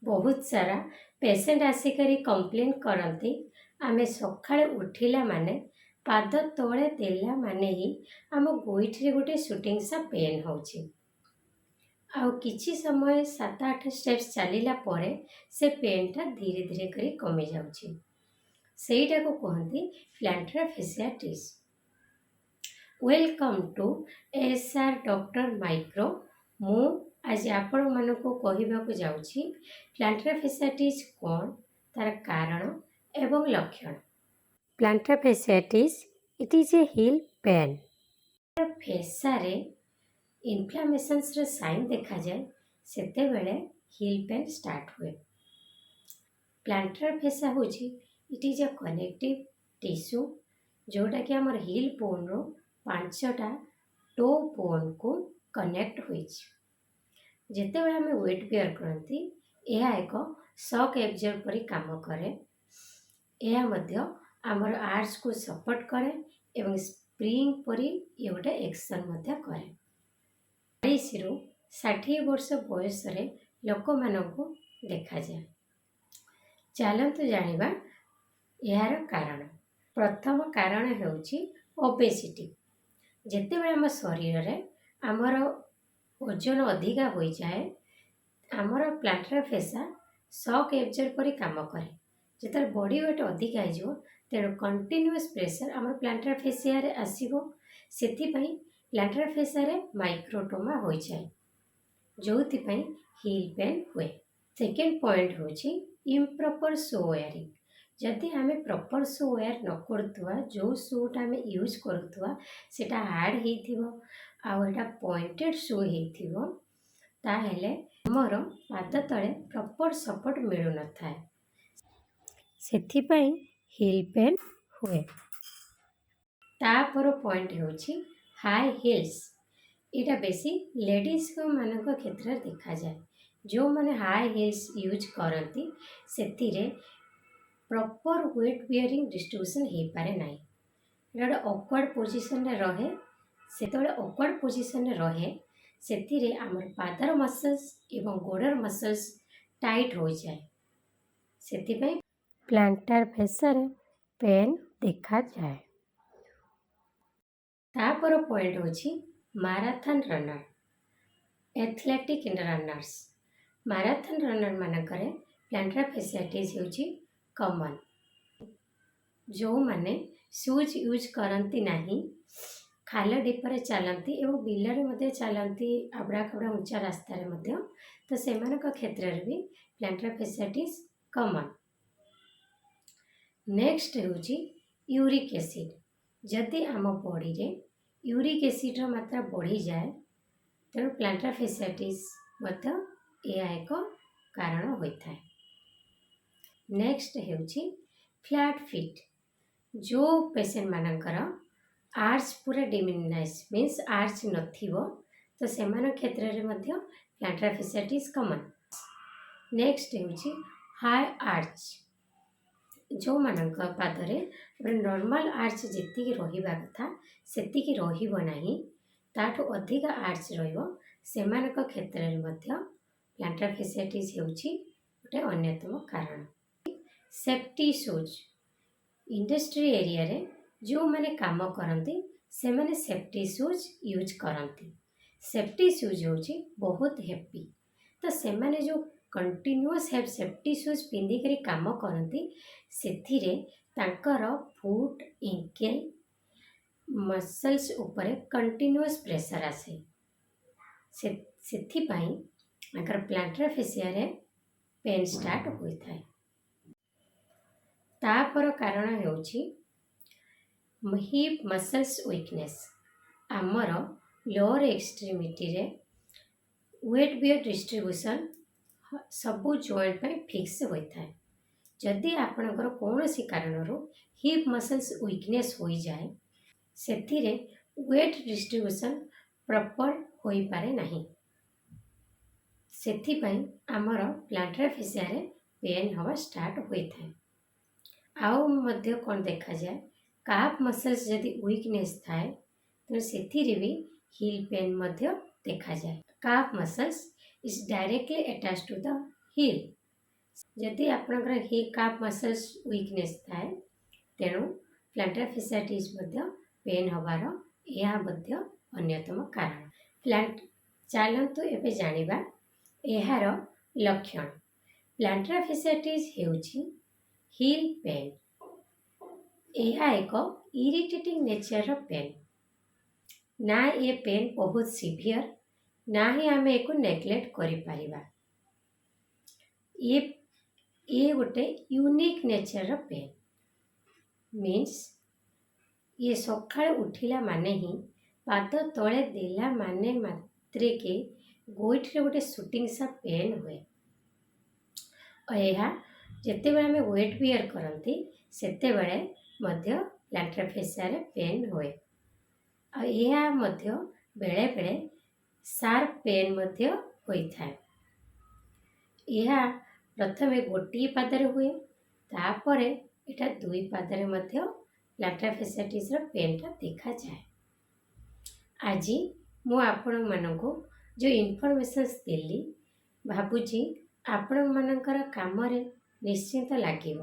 ବହୁତ ସାରା ପେସେଣ୍ଟ ଆସିକରି କମ୍ପ୍ଲେନ୍ କରନ୍ତି, ଆମେ ସକାଳେ ଉଠିଲା ମାନେ, ପାଦ ତଳେ ଦେଲା ମାନେ ହିଁ ଆମ ଗୋଇଠିରେ ଗୋଟେ ସୁଟିଂ ସା ପେନ୍ ହେଉଛି ଆଉ କିଛି ସମୟ 7-8 ଷ୍ଟେପ୍ସ ଚାଲିଲା ପରେ ସେ ପେନ୍ଟା ଧୀରେ ଧୀରେ କରି କମିଯାଉଛି। ସେଇଟାକୁ କୁହନ୍ତି ପ୍ଲାଣ୍ଟାର ଫେସିଆଟିସ୍। Welcome to S R doctor micro. ମୁଁ ଆଜି ଆପଣମାନଙ୍କୁ କହିବାକୁ ଯାଉଛି ପ୍ଲାଣ୍ଟାର ଫେସିଆଟିସ୍ କ'ଣ, ତା'ର କାରଣ ଏବଂ ଲକ୍ଷଣ। Plantar fasciitis, it is a heel pain. ଫେସାରେ ଇନଫ୍ଲାମେସନ୍ସର sign ଦେଖାଯାଏ, ସେତେବେଳେ ହିଲ୍ ପେନ୍ ଷ୍ଟାର୍ଟ ହୁଏ। ପ୍ଲାଣ୍ଟାର ଫେସା ହେଉଛି, it is a connective tissue, ଯେଉଁଟାକି ଆମର ହିଲ୍ ବୋନ୍ରୁ ପାଞ୍ଚଟା ଟୋ ବୋନ୍କୁ କନେକ୍ଟ ହୋଇଛି। ଯେତେବେଳେ ଆମେ ୱେଟ୍ ବିୟର୍ କରନ୍ତି, ଏହା ଏକ ସକ୍ ଏବଜର୍ବ ପରି କାମ କରେ। ଏହା ମଧ୍ୟ ଆମର ଆର୍ଚକୁ ସପୋର୍ଟ କରେ ଏବଂ ସ୍ପ୍ରିଙ୍ଗ ପରି ଇଏ ଗୋଟେ ଏକ୍ସନ୍ ମଧ୍ୟ କରେ। 40ରୁ 60 ବର୍ଷ ବୟସରେ ଲୋକମାନଙ୍କୁ ଦେଖାଯାଏ। ଚାଲନ୍ତୁ ଜାଣିବା ଏହାର କାରଣ। ପ୍ରଥମ କାରଣ ହେଉଛି ଓବେସିଟି। ଯେତେବେଳେ ଆମ ଶରୀରରେ ଆମର ଓଜନ ଅଧିକା ହୋଇଯାଏ, ଆମର ପ୍ଲାଣ୍ଟାର ଫେସା ସକ୍ ଏବଜର୍ବ ପରି କାମ କରେ। ଯେତେବେଳେ ବଡ଼ି ୱେଟ୍ ଅଧିକା ହେଇଯିବ, ତେଣୁ କଣ୍ଟିନ୍ୟୁଅସ୍ ପ୍ରେସର ଆମର ପ୍ଲାଣ୍ଟାର ଫେସିଆରେ ଆସିବ। ସେଥିପାଇଁ ପ୍ଲାଣ୍ଟାର ଫେସିଆରେ ମାଇକ୍ରୋଟ୍ରମା ହୋଇଯାଏ, ଯେଉଁଥିପାଇଁ ହିଲ୍ ପେନ୍ ହୁଏ। ସେକେଣ୍ଡ ପଏଣ୍ଟ ହେଉଛି ଇମ୍ପ୍ରପର୍ ସୁ ୱେୟାରିଂ। ଯଦି ଆମେ ପ୍ରପର୍ ସୁ ୱେୟାର ନ କରୁଥିବା, ଯେଉଁ ସୁଟା ଆମେ ୟୁଜ୍ କରୁଥିବା ସେଇଟା ହାର୍ଡ଼ ହେଇଥିବ ଆଉ ଏଇଟା ପଏଣ୍ଟେଡ଼ ସୁ ହେଇଥିବ, ତାହେଲେ ଆମର ପାଦ ତଳେ ପ୍ରପର୍ ସପୋର୍ଟ ମିଳୁନଥାଏ। ସେଥିପାଇଁ ହିଲ୍ ପେନ୍ ହୁଏ। ତାପର ପଏଣ୍ଟ ହେଉଛି ହାଇ ହିଲ୍ସ। ଏଇଟା ବେଶୀ ଲେଡ଼ିଜ୍ମାନଙ୍କ କ୍ଷେତ୍ରରେ ଦେଖାଯାଏ। ଯେଉଁମାନେ ହାଇ ହିଲ୍ସ ୟୁଜ୍ କରନ୍ତି, ସେଥିରେ ପ୍ରପର୍ ୱେଟ୍ ବିୟରିଂ ଡିଷ୍ଟ୍ରିବ୍ୟୁସନ୍ ହେଇପାରେ ନାହିଁ। ଏଇଟା ଗୋଟେ ଅକ୍ୱାର୍ଡ଼ ପୋଜିସନ୍ରେ ରହେ। ସେତେବେଳେ ଅକ୍ୱାର୍ଡ଼ ପୋଜିସନ୍ରେ ରହେ, ସେଥିରେ ଆମର ପାଦର ମସଲ୍ସ ଏବଂ ଗୋଡ଼ର ମସଲ୍ସ ଟାଇଟ୍ ହୋଇଯାଏ। ସେଥିପାଇଁ ପ୍ଲାଣ୍ଟାର ଫେସାରେ ପେନ୍ ଦେଖାଯାଏ। ତାପର ପଏଣ୍ଟ ହେଉଛି marathon runner, athletic runners. Marathon runner ମାନଙ୍କରେ ପ୍ଲାଣ୍ଟାର ଫେସିଆଟିସ୍ ହେଉଛି କମନ୍। ଯେଉଁମାନେ ସୁଜ୍ ୟୁଜ୍ କରନ୍ତି ନାହିଁ, ଖାଲ ଢିପରେ ଚାଲନ୍ତି ଏବଂ ବିଲରେ ମଧ୍ୟ ଚାଲନ୍ତି, ଆବଡ଼ା ଖାବଡ଼ା ଉଞ୍ଚା ରାସ୍ତାରେ ମଧ୍ୟ, ତ ସେମାନଙ୍କ କ୍ଷେତ୍ରରେ ବି ପ୍ଲାଣ୍ଟାର ଫେସିଆଟିସ୍ କମନ୍। ନେକ୍ସଟ ହେଉଛି ୟୁରିକ୍ ଏସିଡ୍। ଯଦି ଆମ ବଡ଼ିରେ ୟୁରିକ୍ ଏସିଡ଼୍ର ମାତ୍ରା ବଢ଼ିଯାଏ, ତେଣୁ ପ୍ଲାଣ୍ଟାର ଫେସିଆଟିସ୍ ମଧ୍ୟ ଏହା ଏକ କାରଣ ହୋଇଥାଏ। ନେକ୍ସଟ ହେଉଛି ଫ୍ଲାଟ୍ ଫିଟ୍। ଯେଉଁ ପେସେଣ୍ଟମାନଙ୍କର ଆର୍ଚ ପୁରା ଡିମିନିସ୍, ମିନ୍ସ ଆର୍ଚ ନଥିବ, ତ ସେମାନଙ୍କ କ୍ଷେତ୍ରରେ ମଧ୍ୟ ପ୍ଲାଣ୍ଟାର ଫେସିଆଟିସ୍ କମନ୍। ନେକ୍ସଟ ହେଉଛି ହାଇ ଆର୍ଚ। ଯେଉଁମାନଙ୍କ ପାଦରେ ନର୍ମାଲ ଆର୍ଚ ଯେତିକି ରହିବା କଥା ସେତିକି ରହିବ ନାହିଁ, ତାଠୁ ଅଧିକା ଆର୍ଚ ରହିବ, ସେମାନଙ୍କ କ୍ଷେତ୍ରରେ ମଧ୍ୟ ପ୍ଲାଣ୍ଟାର ଫେସିଆଟିସ୍ ହେଉଛି ଗୋଟେ ଅନ୍ୟତମ କାରଣ। ସେଫ୍ଟି ସୁଜ୍, ଇଣ୍ଡଷ୍ଟ୍ରି ଏରିଆରେ ଯେଉଁମାନେ କାମ କରନ୍ତି, ସେମାନେ ସେଫ୍ଟି ସୁଜ୍ ୟୁଜ୍ କରନ୍ତି। ସେଫ୍ଟି ସୁଜ୍ ହେଉଛି ବହୁତ ହେଭି। ତ ସେମାନେ ଯେଉଁ କଣ୍ଟିନ୍ୟୁଅସ୍ ସେଫ୍ଟି ସୁଜ୍ ପିନ୍ଧିକରି କାମ କରନ୍ତି, ସେଥିରେ ତାଙ୍କର ଫୁଟ୍, ଏଙ୍କେଲ୍ ମସଲ୍ସ ଉପରେ କଣ୍ଟିନ୍ୟୁଅସ୍ ପ୍ରେସର୍ ଆସେ। ସେଥିପାଇଁ ତାଙ୍କର ପ୍ଲାଣ୍ଟାର ଫେସିଆରେ ପେନ୍ ଷ୍ଟାର୍ଟ ହୋଇଥାଏ। ତାପର କାରଣ ହେଉଛି ହିପ୍ ମସଲ୍ସ ୱିକନେସ୍। ଆମର ଲୋଅର୍ ଏକ୍ସଟ୍ରିମିଟିରେ ୱେଟ୍ ବିୟର ଡିଷ୍ଟ୍ରିବ୍ୟୁସନ୍ ସବୁ ଜଏଣ୍ଟ ପାଇଁ ଫିକ୍ସ ହୋଇଥାଏ। ଯଦି ଆପଣଙ୍କର କୌଣସି କାରଣରୁ ହିପ୍ ମସଲ୍ସ ୱିକନେସ୍ ହୋଇଯାଏ, ସେଥିରେ ୱେଟ୍ ଡିଷ୍ଟ୍ରିବ୍ୟୁସନ୍ ପ୍ରପର୍ ହୋଇପାରେ ନାହିଁ। ସେଥିପାଇଁ ଆମର ପ୍ଲାଣ୍ଟାର ଫେସିଆରେ ପେନ୍ ହେବା ଷ୍ଟାର୍ଟ ହୋଇଥାଏ। ଆଉ ମଧ୍ୟ କ'ଣ ଦେଖାଯାଏ, କାଫ୍ ମସଲ୍ସ ଯଦି ୱିକନେସ୍ ଥାଏ, ତେଣୁ ସେଥିରେ ବି ହିଲ୍ ପେନ୍ ମଧ୍ୟ ଦେଖାଯାଏ। Calf muscles is directly attach to the heel. ଯଦି ଆପଣଙ୍କର କାଫ୍ ମସଲ୍ସ ୱିକନେସ୍ ଥାଏ, ତେଣୁ ପ୍ଲାଣ୍ଟାର ଫେସିଆଟିସ୍ ମଧ୍ୟ ପେନ୍ ହେବାର ଏହା ମଧ୍ୟ ଅନ୍ୟତମ କାରଣ। ଚାଲନ୍ତୁ ଏବେ ଜାଣିବା ଏହାର ଲକ୍ଷଣ। ପ୍ଲାଣ୍ଟାର ଫେସିଆଟିସ୍ ହେଉଛି ହିଲ୍ ପେନ୍। ଏହା ଏକ ଇରିଟେଟିଂ ନେଚରର ପେନ୍। ନା ଏ ପେନ୍ ବହୁତ ସିଭିଅର, ନା ହିଁ ଆମେ ଏକୁ ନେଗ୍ଲେକ୍ଟ କରିପାରିବା। ଇଏ ଗୋଟେ ୟୁନିକ୍ ନେଚରର ପେନ୍। ମିନ୍ସ ଇଏ ସକାଳୁ ଉଠିଲା ମାନେ ହିଁ, ପାଦ ତଳେ ଦେଲା ମାନେ ମାତ୍ରେକେ ଗୋଇଠିରେ ଗୋଟେ ସୁଟିଂ ସା ପେନ୍ ହୁଏ। ଏହା ଯେତେବେଳେ ଆମେ ୱେଟ୍ ବିୟର୍ କରନ୍ତି, ସେତେବେଳେ ମଧ୍ୟ ପ୍ଲାଣ୍ଟାର ଫେସିଆରେ ପେନ୍ ହୁଏ। ଆଉ ଏହା ମଧ୍ୟ ବେଳେବେଳେ ସାର୍ପ ପେନ୍ ମଧ୍ୟ ହୋଇଥାଏ। ଏହା ପ୍ରଥମେ ଗୋଟିଏ ପାଦରେ ହୁଏ, ତାପରେ ଏଇଟା ଦୁଇ ପାଦରେ ମଧ୍ୟ ପ୍ଲାଣ୍ଟାର ଫେସିଆଟିସ୍ର ପେନ୍ଟା ଦେଖାଯାଏ। ଆଜି ମୁଁ ଆପଣମାନଙ୍କୁ ଯେଉଁ ଇନଫର୍ମେସନ୍ସ ଦେଲି, ଭାବୁଛି ଆପଣମାନଙ୍କର କାମରେ ନିଶ୍ଚିନ୍ତ ଲାଗିବ।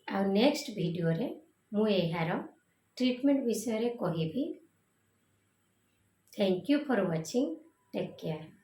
ଆଉ ନେକ୍ସଟ ଭିଡ଼ିଓରେ ମୁଁ ଏହାର ଟ୍ରିଟମେଣ୍ଟ ବିଷୟରେ କହିବି। Thank you for watching. Take care.